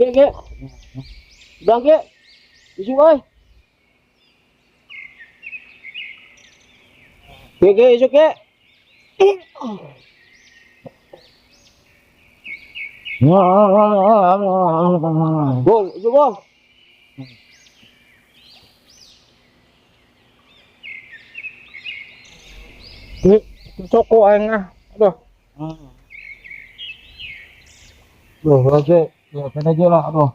Ge ge. Udah ge. Isuk euy. Ge ge isuk ge. Gol, isuk gol. Ini coko aing ah. Aduh. Duh, aja. Ya, aja lah, aduh.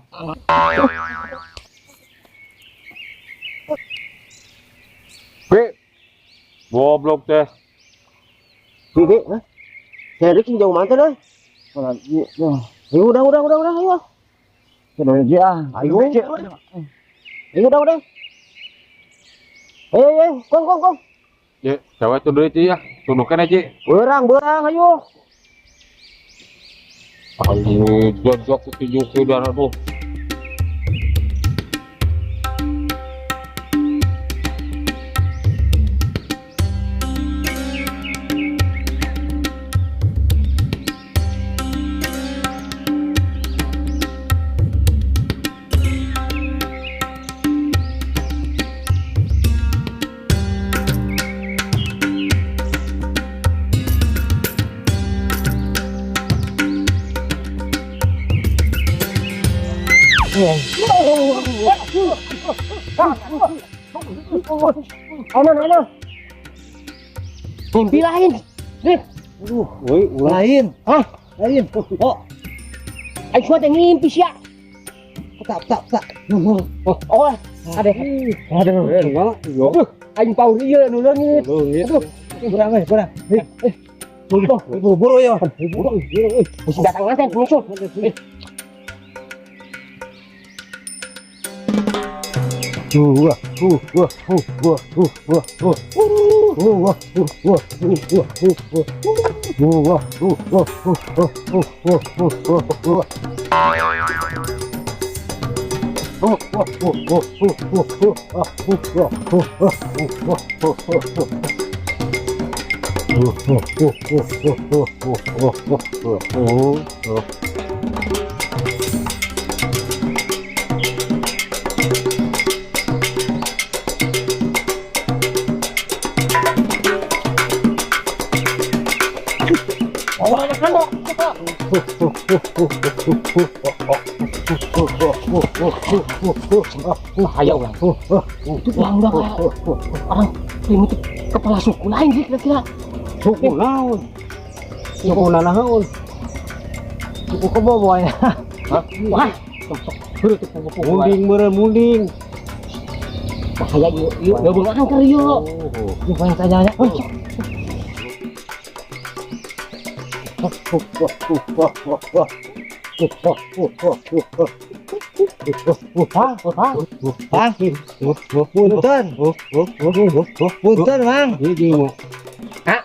Ge. Goblok teh. Ge, ge, hah? Saya jauh mana teh? Ayo udah ayo. Sudah aja ah. Ayo. Ayo udah. Ayo, kong. Ye, cewek tuh duit ya. Tundukan aja. Berang, ayo. Ayo, jok tujuh udah aduh. Ayo. Mimpi lain. Dik. Aduh, woi, lain. Hah? Lain. Oh. Aing kuat yang mimpi sia. Tak. Oh, ada. Aduh, Aduh, aing paur ieu nu leungit. Aduh, kurang euy, kurang. Buru-buru ya. Buru. Wis datang nanti musuh. Wah, wah, wah, wah, wah, wah. Wah, wah, wah, wah, wah. Wah, wah, wah, wah, wah, wah, wah. Wah, wah, wah, wah, wah, wah, wah, wah, wah, wah. Bahaya orang. Itu orang udah kayak orang primitif kepala suku lain sih kira-kira. Suku naon? Suku nanaon? Suku kebo boy. Hah? Wah, munding meureun munding. Bahaya yuk, yuk, gabung angker yuk. Yuk, pengen tanya aja. Bang, punten, punten, Bang. Hah?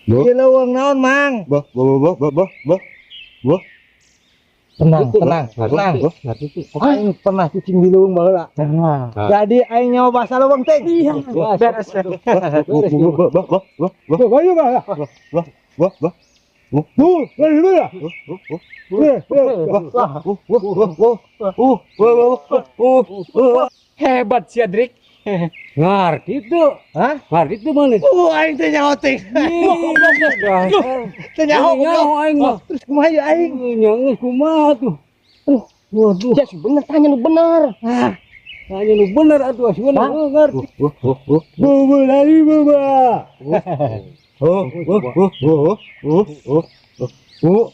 Ieu leuweung naon, Mang? Tenang, tenang, tenang. Aing pernah cicing di leuweung baheula. Jadi aing nyawa bahasa leuweung teh. Iya. Beres. Hebat sih Adrik. Ngarti tuh. Hah? Ngarti tuh mana? Aing teh nyaho teh. Teh nyaho aing mah. Terus kumaha ya aing? Nyaho kumaha tuh. Waduh. Ya bener tanya nu bener. Hah. Tanya nu bener atuh sebenarnya ngarti. Bobo lari boba. Oh oh oh oh oh oh oh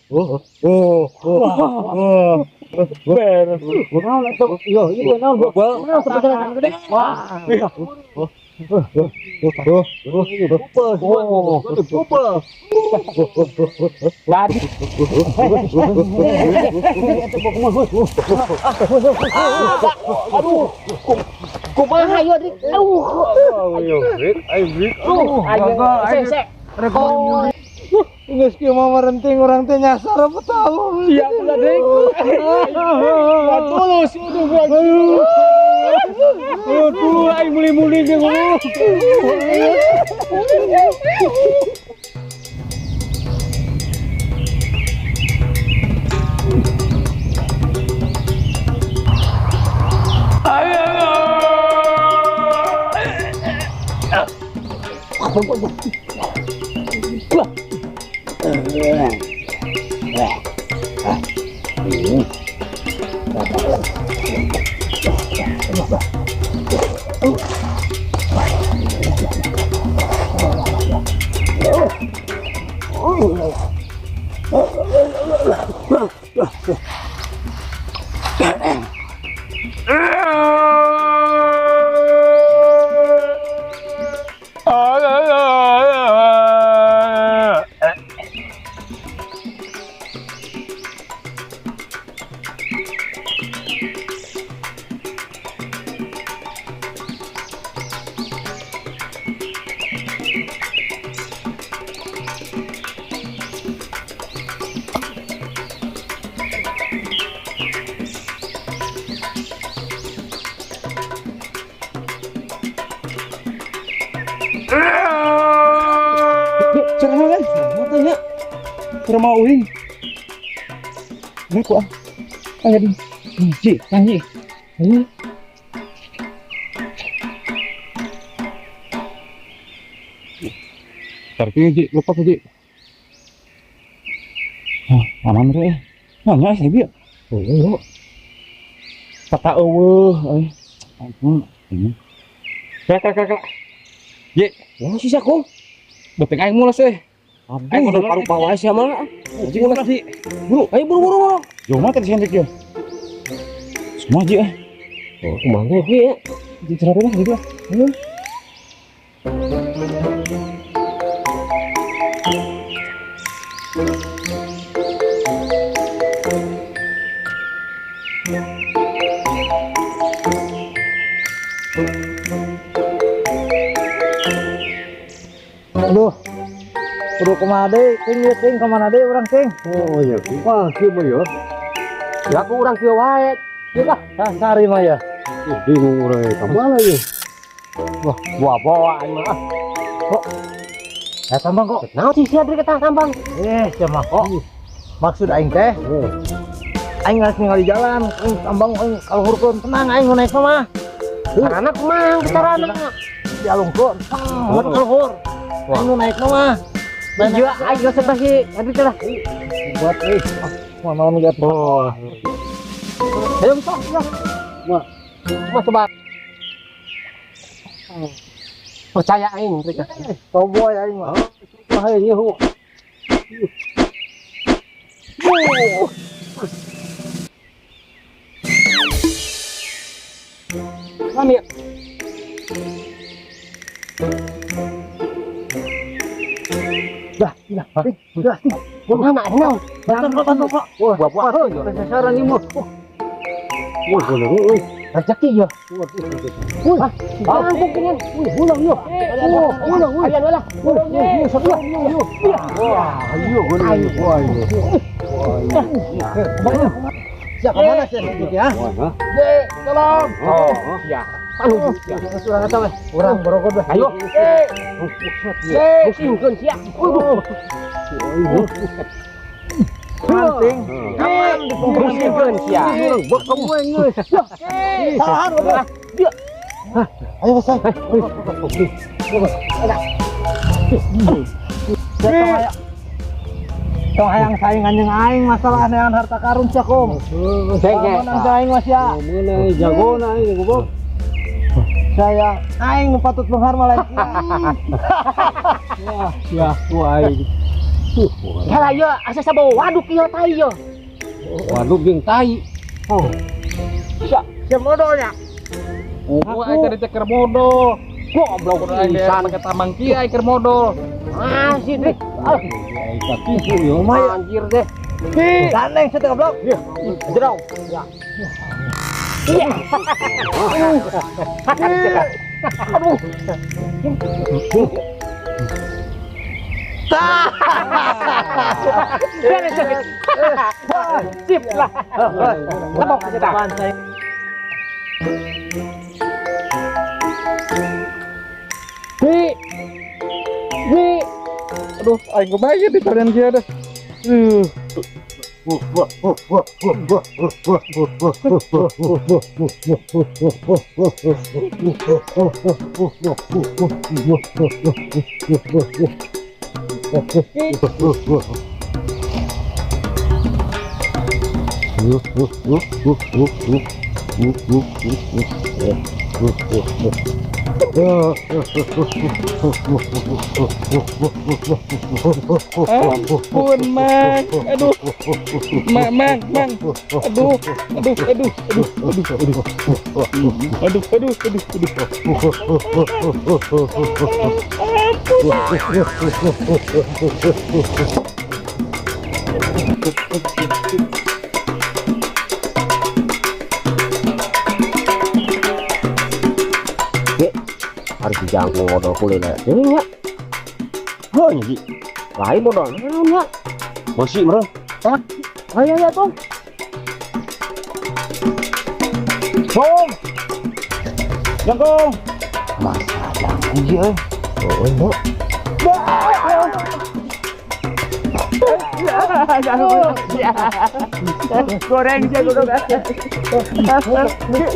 oh oh oh. Beres. Yo, ieu naon gua? Wah. Aduh, kumaha ieu Dik? Aduh. Ayo, Rik, ayo Rik. Aduh, Geus kieu mah merenting urang teh nyasar apa tahu. Iya, bener Dik. Tulus udah gua. Tuh aing muli-muli jeung lu. Rumah uing. Ini kok ah. Ayo di. Ji, nyanyi. Ini. Tarik Ji, lupa Ji. Hah, aman re. Nanya sih bieu. Oh. Tata eueuh euy. Ampun. Ini. Kak. Ji, ya sih aku. Beteng aing mules euy. Aing udah paru pawa sih mah. Ji mules Ji. Buru, ayo buru-buru. Jauh mah tadi sih ya. Semua Ji eh. Oh, kumaha Ji ya? Ji cerah lah gitu. Aduh. Kudu kumaha deui, ting ieu ting kamana deui urang ting. Oh iya, kumaha kieu mah ya. Ya aku urang kieu wae. Ieu lah, sari mah ya. Bingung urang ka mana ieu. Wah, buah-buah aing mah. Kok. Ya tambang kok. Naon sih sia dari ketah tambang? Eh, sia mah kok. Maksud aing teh. Aing geus ningali jalan, aing tambang aing kaluhurkeun tenang aing nu naik mah. Carana kumaha carana? Dialungkeun, tang kaluhur. Aing nu naik mah. Iya, aing geus teh si Hendrik lah. Buat euy. Mau malam lihat. Oh. Ayo bisa, ya. Wah. Cuma coba. Percaya aing mereka. Cowboy aing mah. Wah, ieu hu. Mana ya? Dah, dah, dah, dah. Mana ada naon? Bantu, Pak. Wah, buah-buah sasaran ieu mah. Wah, boleh euy. Rezeki ya. Wih, bangkuk dengan. Wih, ulang yo. Wah, ulang, wih. Ayo lah. Wih, sebelah. Wah, ayo boleh. Wah, ayo. Siapa mana sih ya? Ye, tolong. Oh, ya. Anu, ya. Sudah kata weh. Urang borokot weh. Ayo. Ye. Ye, singkeun sia. Penting. Aman dipungkeun sia. Urang bekam we geus. Tahan udah. Ayo selesai. Tong hayang saingan jeung aing masalah neangan harta karun sia kom. Menang aing mah sia. Meunang jagona aing goblok. Saya aing nu patut beunghar mah lain. Wah, sia ku aing. Salah ieu asa sabawa waduk ieu tai ieu. Waduk jeung tai. Oh. Sia, sia modolnya. Oh, aing tadi teh keur modol. Goblok aing pisan ke tambang kieu aing keur modol. Ah, si Drik. Ah, Kaki yo lumayan anjir deh. Gandeng sia goblok. Jerong. Ya. Iya. Aduh. Sip lah. Lepok kita. Aduh, aing kumaha ieu di talian kieu deh. Ampun, Mang. Aduh. Mang, Mang, Mang. Aduh, aduh, aduh, aduh, aduh, aduh. Aduh, aduh, aduh, aduh. Ki, harus dijangkung modal kuliner. Ini nya. Heuh nya, Ki. Lain modal naon nya? Beusi meureun. Hah? Ayo ya, Tong. Bong. Jangkung. Masa jangkung ieu euy. Oh, nya. Goreng sih goblok. Ki,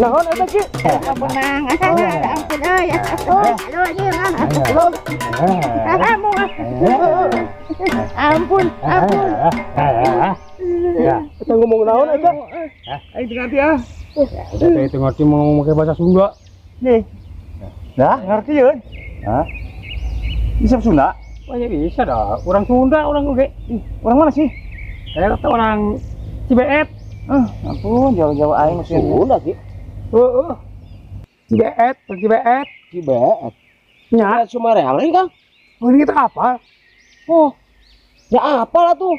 naon eta Ki? Menang. Ampun euy. Aduh anjing. Ampun, ampun. Eta ngomong naon eta? Aing teu ngerti ah. Teh teu ngerti mau ngomong make bahasa Sunda. Nih. Dah, ngerti yeun. Hah? Bisa Sunda? Wah, ya bisa dah. Orang Sunda, orang oge. Ih, orang mana sih? Saya kata orang Cibeet. Ah, ampun, jauh-jauh aing mesti. Sunda, Ki. Heeh. Cibeet, Cibeet. Cibeet. Nya, Sumareal lain, Kang. oh, ini kita apa? Oh. Ya apa lah tuh?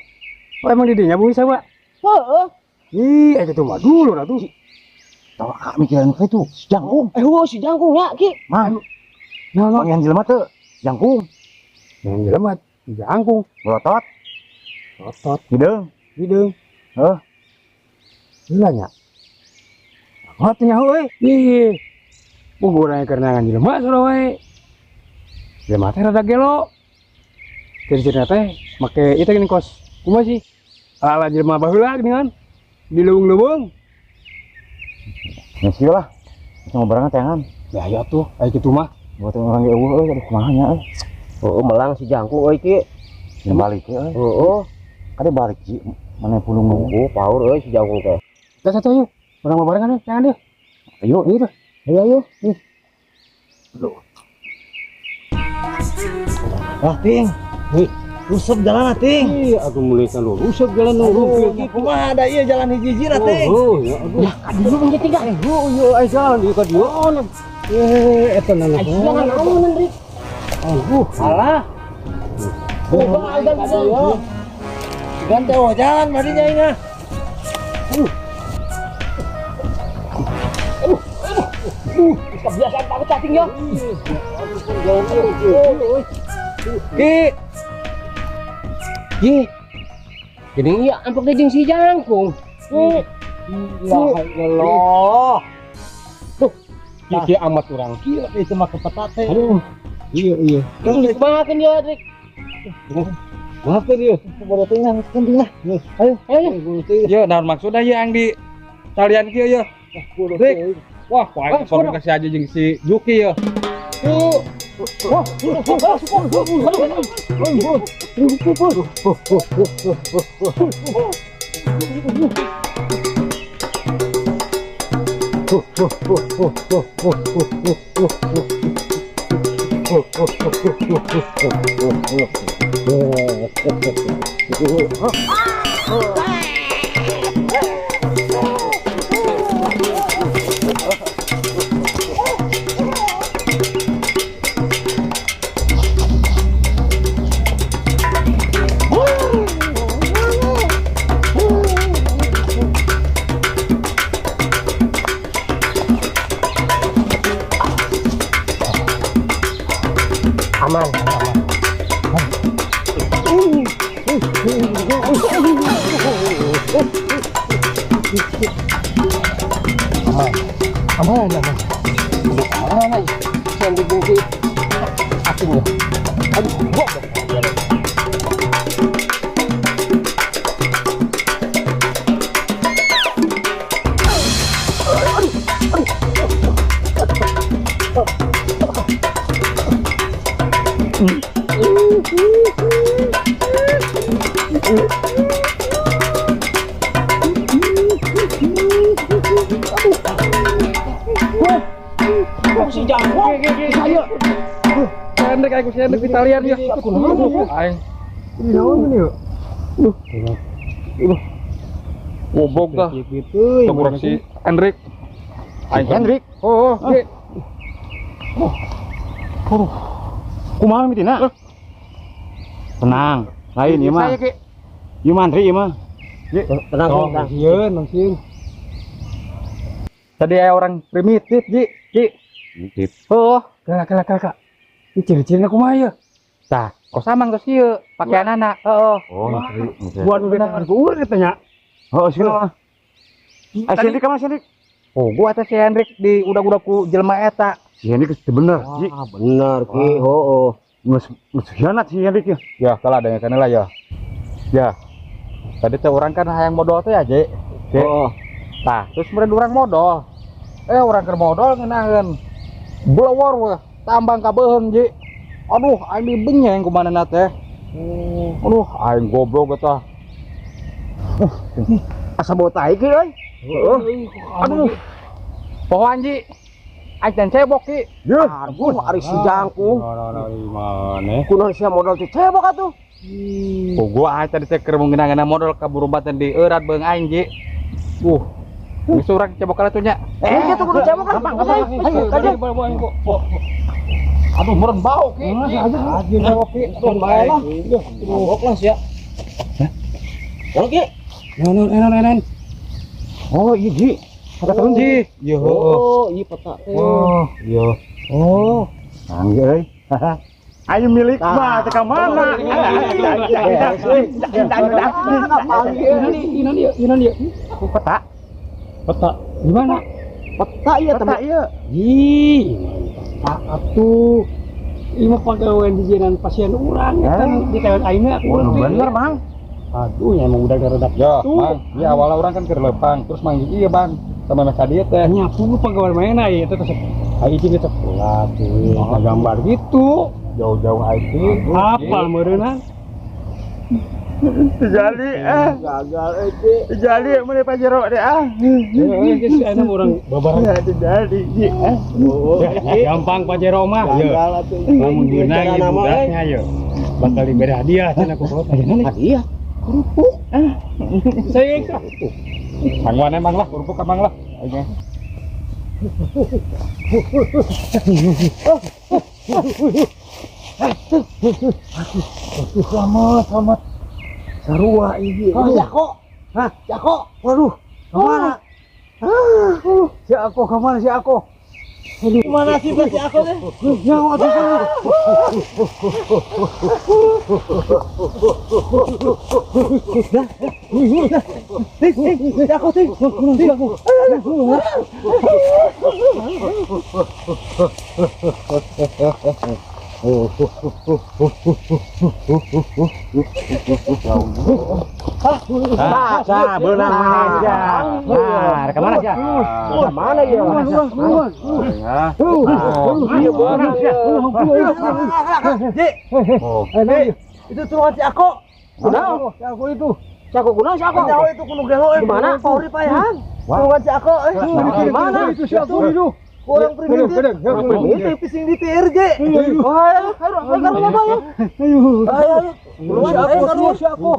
Oh, emang didinya bumi saya, Pak? Heeh. Ih, itu mah dulu lah tuh. Tahu ah mikiran ke itu, si jangkung. Oh, si jangkung ya, Ki. Mang, Nah, nah. panggilan jelema teu? Jangkung, Yang jelema jangkung, melotot, otot, hideung. hideung. Heuh. Gila nya. Ngot nya euy. Ih. Bubur aya keur nangan jelema sora wae. Jelema teh rada gelo. Ciri-cirina teh make ieu teh geuning kos. Kumaha sih? Ala-ala jelema baheula geuningan. Di leuweung-leuweung. Ya sih lah. Sama barengan teangan. Ya aya tuh, aya kitu mah. Buat orang ge eueuh euy, aduh kumaha nya euy. Oh, melang si jangkung euy, Ki. Ya balik euy. Heeh. Kade balik Ji, mana pulung Oh, power euy si jangkung teh. Kita satu yuk. Urang mah barengan euy, teangan deh. Ayo, Ieu tuh. Ayo, ayo. Ih. Ah, Ting. Wih. Rusep jalan Ting. Iya, aku mulai kan rusak jalan Aduh, rusak. kumaha da ieu jalan hiji-hiji Ting. Oh, ya aduh. Ya, ka dieu mah tinggal. Oh, iya, ai jalan di ka dieu. Eh, eta nana. Ai sia naon, Rik? Aduh, Alah. Oh, bang, aldan aldan. Ganti oh jalan madinya aing ah. Kebiasaan banget cacing ya. Ki, Ki. Gini iya ampuk jeung si jangkung. Ki. La ilaha. Tuh, kieu amat urang. Kieu itu mah kepetate. Aduh. Iya, iya. Terus dikumahakeun ya, Rik. Maafkan ieu. Bodoh teuing lah, penting lah. Ayo, Ayo. ye naon maksudna ye ang di talian kieu ye. Rik. Wah, ku aing komunikasi aja jeung si Juki ye. Aman. Aman. Aman, aman. Aduh, mana ya? Yang dibungkus. Aduh, ya. Aduh, gua. Aing. Ini naon ini yuk? Duh. Goblok dah. Tengkurak si Hendrik. Aing Hendrik. Oh, Ki. Oh. Kumaha mitina? Tenang, lain ieu mah. Ieu mah Andri ieu mah. Tenang, tenang. Sieun, Mang sieun. Tadi aya orang primitif, Ji. Ki. Primitif. Oh, Kala kala kala. Ini ciri-cirina kumaha ieu? Tah, kos amang tos ieu pakaianana. Heeh. Oh, Andri. Buat nu ku urang tanya. Oh, sini mah. Ah, si Hendrik ka mana si Hendrik? Oh, gua teh si Hendrik di udah-udah ku jelema eta. Si Hendrik bener, Ji. Ah, bener Ki, heeh. Geus khianat si Hendrik ya. Ya, kalah dengekeun lah ya. Ya. Tadi teh urang kan hayang modal teh ya, Ji. Heeh. Tah, terus meureun urang modal. Urang keur modal ngeunaheun. Blowor weh, tambang ka beuheung, Ji. Aduh, aing dibenyeng kumanana teh. Aduh, aing goblok eta. Asa bau tai ki euy. Heeh. Aduh. Pohoan, Ji. Aing dan cebok, Ki. Yeuh, Aduh, ari si jangkung. Mana? Kunaon sia modal teh cebok atuh. Oh, gua aing tadi teh keur ngeunah modal ka burumbatan di eurat beung aing, Ji. Geus urang cebok kana tuh nya. Kitu kudu cebok lah. Ayo, ayo. Aduh, meureun bau, Ki. Aja cebok, Ki. Aduh, bae lah. Mabok lah sia. Hah? Ki. Non non non. Oh, iya, Ji. Peta tahun, Ji. Iya, Oh, iya peta teh. Oh, iya. Oh, canggih euy. Ayo milik mah teh ka mana? Ini dia. Peta. Peta. Gimana? Peta iya Peta ieu. Ih, peta atuh. Ieu mah pagawean dijinan pasien urang eta di Taiwan ayeuna. Oh, bener, Mang. Aduh, ya emang udah redak. Ya, Mang. Ya awalnya orang kan keur leumpang, terus Mang iya, Bang. Sama Mas Adi teh. Nyapu pagawean mana ieu teh resep. Ai cing teh sekolah tuh, gambar gitu. Jauh-jauh IT. Apal meureunna. Jadi Gagal euy, Ki. jadi mun Pajero deh ah. Geus aya urang babaran. Jadi Ji. Oh, Gampang Pajero mah. Gagal atuh. Lamun beunang ieu budaknya ye. Bakal diberi hadiah cenah ku kolot. Hadiah. Kerupuk. Saya Mangwan emang lah, kerupuk emang lah. Oke. Aduh, selamat, selamat. Sarua ini. Oh, Jako. Hah? Jako. Waduh, kemana? Si aku kemana si aku? Kemana sih si aku teh? Nyawa tuh. Si aku teh. Si aku. Nah, beunang aja. Nah, ke mana sih? Mana ya? Iya, beunang sih. Ji. Itu tulungan si aku. Kunaon? Si aku itu. Si aku kunaon si aku? Nyawa itu kudu gelo euy. Di mana? Pauri payahan. Tulungan si aku euy. Di mana? Itu si aku itu. Kurang primitif. Primitif pising di TRG. Oh, ayo, ayo, ayo, ayo. Ayo, ayo. Ayo, si aku.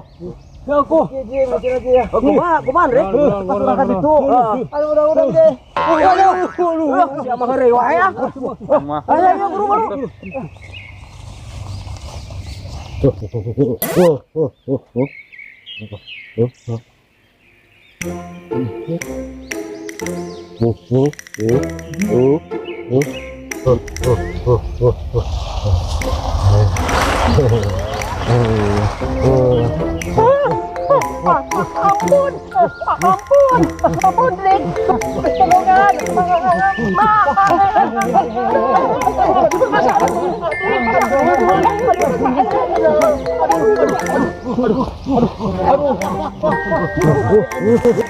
Si aku. Ji, masih aja ya. Kumaha, kumaha, Rek? Pas makan itu. Ayo, udah, udah, Ji. Ayo, ayo. Siapa heureuy wae ah. Ayo, ayo, buru, buru. Ampun, ampun, ampun, Rik. Tolongan,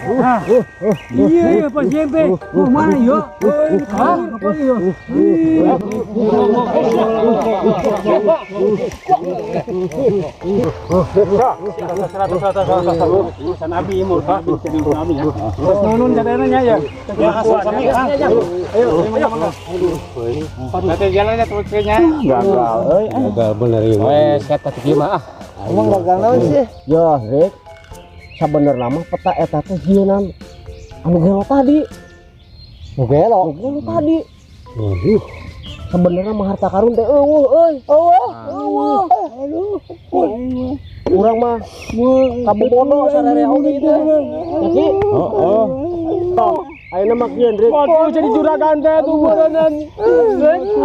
Iya, iya pasien teh. Oh, mana ya? Hah? Apa ya? Nunun cadana ya. Ayo, nanti jalannya terusnya. Gagal euy. Gagal bener ieu. Wes kata kieu mah ah. Emang gagal naon sih? Ya, Rek. Sabenerna mah peta eta teh jieunan anu gelo tadi. Nu gelo. Nu gelo tadi. Waduh. Sebenarnya mah harta karun teh eueuh euy. Eueuh. Eueuh. Aduh. Urang mah kabobodo sararea oge gitu. Ya Ki? Heeh. Tong, ayeuna mah kieu Rek. Waduh, jadi juragan teh tuh beneran.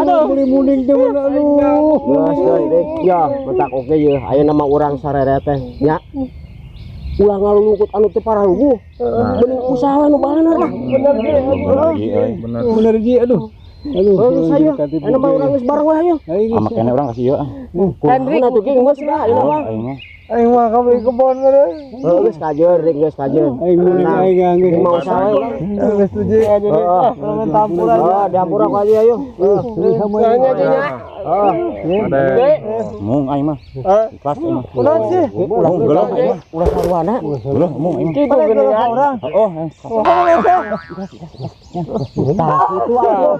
Aduh, beli munding teh aduh. Geus euy Rek. Ya, mentak oge ye. Ayeuna mah urang sararea teh nya. Ulah ngalulungkut anu teu pararuguh. Mending usaha nu bener lah. Bener Ji. Bener. Bener Ji, aduh. Aduh. Heuh saya. Ayeuna mah urang geus bareng we ayo. Ama kene urang kasih ieu ah. Hendrik atuh ki geus lah ayeuna mah. Aing mah. Aing mah kabeli kebon meureun. Heuh geus kajeun Rek geus kajeun. Aing munding aing geus. Mau usaha we urang. Geus setuju aja deh. Heeh. Tampura. Heeh, dihampura ku aja ayo. Soalnya Ji nya. Heeh. Mung aing mah. Ikhlas aing mah. Kunaon sih? Ulah Mung geuleuh aing mah. ulah sarwana. Geuleuh mung aing mah. Kitu geuningan. Orang. Oh, Tah kitu atuh.